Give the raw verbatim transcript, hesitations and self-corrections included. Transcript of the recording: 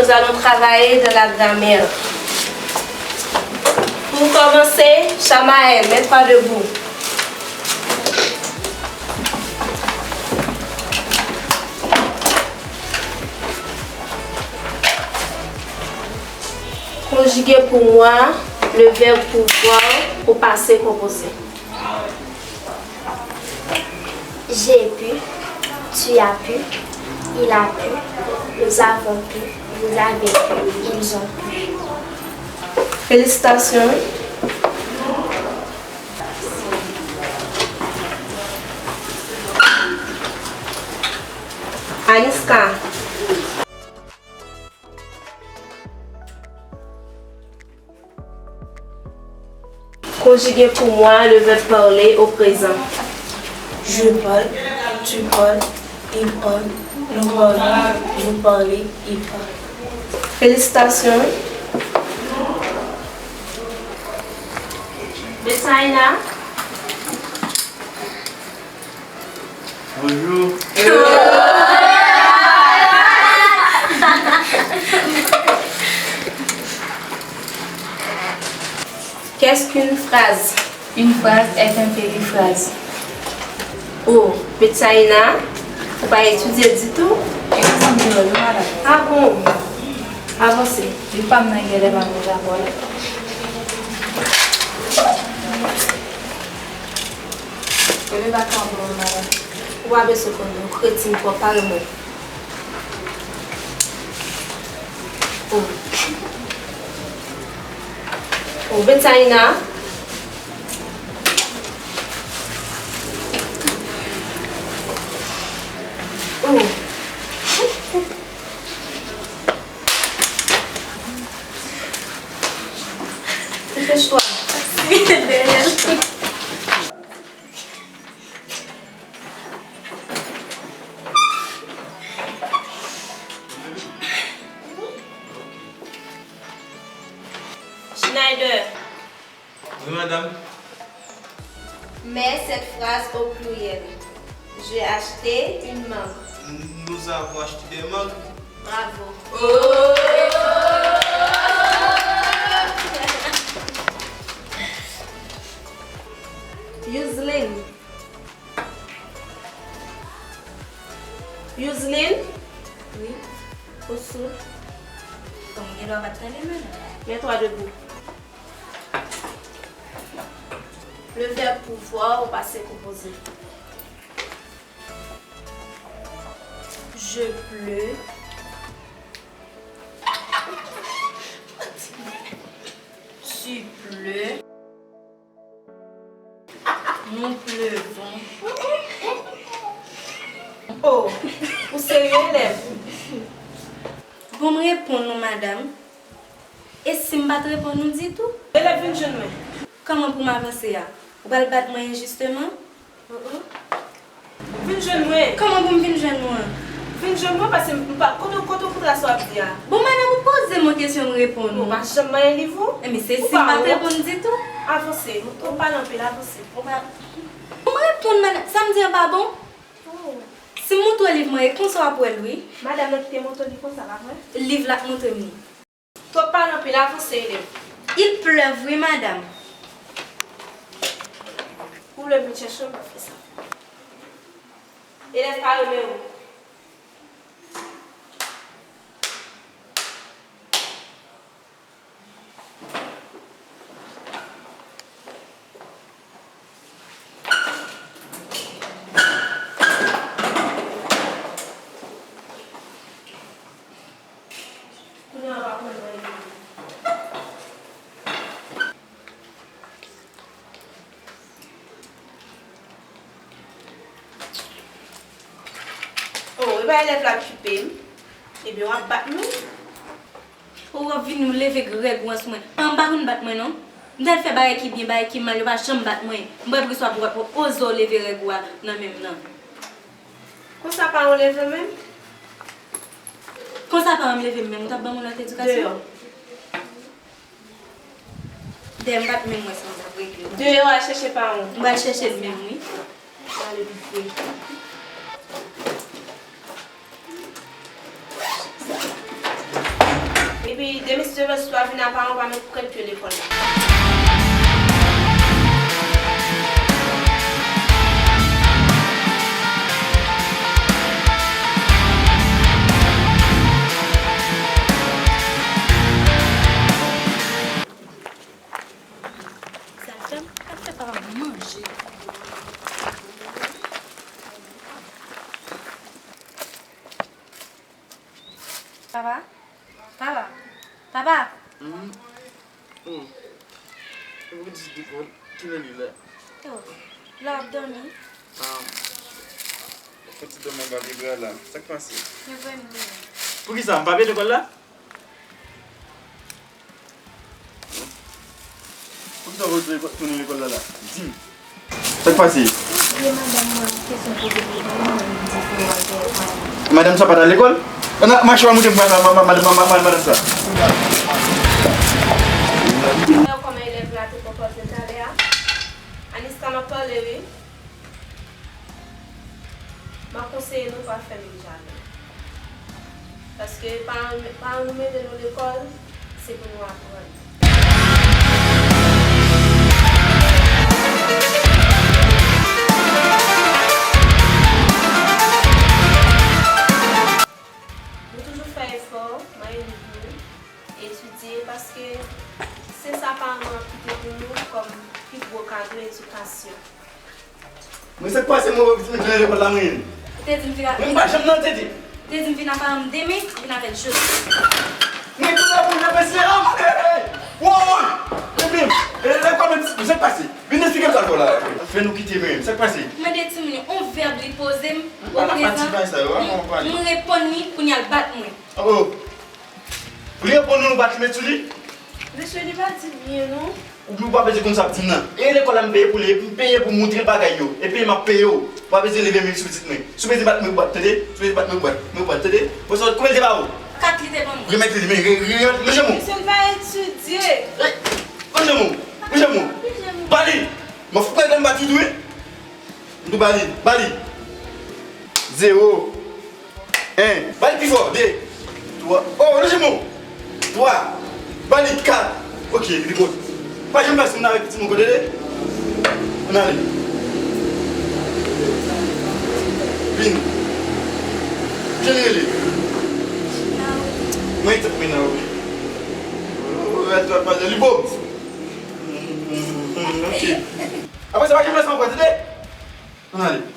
Nous allons travailler dans la grammaire. Pour commencer, Shamaël, mets-toi debout. Konjige pou mwen le vèb pouvwa o pase konpoze. J'ai pu, tu as pu, il a pu, nous avons pu, vous avez pu, ils ont pu. Félicitations. Aniska. Konjige pou mwen le vèb parler o prezan. Je parle, tu parles, il parle, nous parlons, vous parlez, il parle. Félicitations. Betsaina. Bonjour. Qu'est-ce qu'une phrase? Une phrase est un périphrase. Oh, Betsaina, ou pa etidye ditou? E konsa m te wè l wi, madanm. Ah bon? Avanse. Li pa m nan genlè pa m dakò la. Bebe pa ka anpil, madanm. Ou pa bezwen konn non, kretin twòp, pa renmen. Oh. Oh, Betsaina. Oh. Depech twa. Schneider. Oui, madame. Mets cette phrase au pluriel. J'ai acheté une mangue. Nous avons acheté des mangues. Bravo. Yuzlin. Yuzlin? Wi. Ou soud? Bon, m gen dwa pa t tande, men. Mets-toi debout. Le vèb pouvwa o pase konpoze. Je pleure. Tu pleures. Nous pleurons. Oh, ou serye, elèv? Bon, m reponn ou, madanm. E si m pa t reponn ou ditou? Elèv, vin jwenn mwen. Kòman pou m avanse a? Ou pral bat mwen enjisteman? Vin jwenn mwen. Kòman pou m vin jwenn ou an? Vin jwenn mwen, paske m pa, kote, kote w kontre sa w ap di a? Bon, madanm, ou poze m yon kesyon, m reponn ou. Ou pa janm manyen liv ou? Enben, se si m pa t reponn ditou. Avanse, ou pale anpil, avanse. Ou pa, ou reponn, madanm, sa m di an pa bon? Si m montre w liv mwen, e konsa w ap wè l, wi. Madanm nan kite montre w li konsa, pa vre? Liv la k montre m li. Twòp pale anpil, avanse, elèv. Il pleut, wi, madanm. Ou vle vin chèche m, pa fè sa. Elèv pa renmen ou. Oh, e pa elèv la okipe m. Ebyen, w ap bat mwen. Ou ap vini, ou leve règ ou an sou mwen. An, m pa konn bat mwen, non. M t al fè bagay ki byen, bagay ki mal, yo pa janm bat mwen. M wè poukisa w ap, w ap oze w leve règ ou a nan men m nan. Konsa paran w leve w menm? Konsa paran m leve m menm, ou t ap ban m yon lòt edikasyon? Deyò. Dèyè m pa t menm wè sa m t ap regle. Deyò, al chèche paran w. M pral chèche l menm, wi. Maleduke. Epi demen si Dye vle, si w pa vin apa, ou pa met pwent pye lekòl la. Sa fè m ap fè papa m manje. Papa? Papa? Papa? Hmm? Hmm. Ou di ki lè li la? Oh, la ap dòmi. Ah. Ou fè ti dòmi anba pye bra la. Sa k pase? Mwen vrèman dòmi. Poukisa? M pa vle lekòl la? Poukisa w vle tounen lekòl la la? Di m. Sa k pase? Mwen di madanm mwen kesyon poze pou mwen, mwen di pou mwen te mwen. Madanm sa pa t al lekòl? Ann, mache w al montre m madanm, madanm, madanm, madanm, madanm sa. Kòman elèv la te konpòte talè a? Aniska, m ap pale wi. M ap konseye nou pa fèmen jaden. Paske paran, paran nou mete nou lekòl, se pou nou aprann. Nou toujou fè efò, manyen liv nou, etidye, paske se sa paran nou ap kite pou nou kòm pi gwo kado edikasyon. Mwen, sa k pase, mwen wè pitit mwen tounen lekòl la, mwen. Ou te di m vin a... Mwen pa janm nan tete. Ou te di m vin a paran m demen, vin avè l jodi. Mwen tounen pou mwen pèse a, mwen, hey, hey. Woy, woy. Epi, e, lekòl mwen, sa k pase? Vin eksplike m sa l fè w la. Fè nou kite mwen, sa k pase? Mande timoun yo, on vèb li poze m, oprezan, m reponn li, kounye a l bat mwen. Oh. Pou li reponn nou, nou bat li met sou li? Mesye, li pa di byen, non. Ou, ou pa bezwen konn sa ap di m nan. E lekòl la m peye pou li, epi m peye pou m montre l bagay yo. Epi m ap peye w. Ou pa bezwen leve men sou pitit mwen. Si w bezwen bat mwen, ou bat, tande? Si w bezwen bat mwen, ou bat. Mwen, ou bat, tande? Bon, sa, konbyen l te ba ou? Kat li te ban mwen. Remèt li, men re-, re-, re-, rejwenn mwen. Mesye, l pa etidye. Hey! Rejwenn mwen. Rejwenn mwen. Ba li. M ap fè m bat ou tou, wi. M tou ba li. Ba li. Zewo. En. Ba li pi fò. De. Twa. Oh, lanje mo. Twa. Ba li kat. Ok, li bon. Pa janm pase moun avèk pitit moun kote de. Ann ale. Vin. Jan li rele? Mwen te mwen nan wi. Oh, rèd twa pa li bon. Ok. Apre sa, pa janm pase ankò, tande? Ann ale.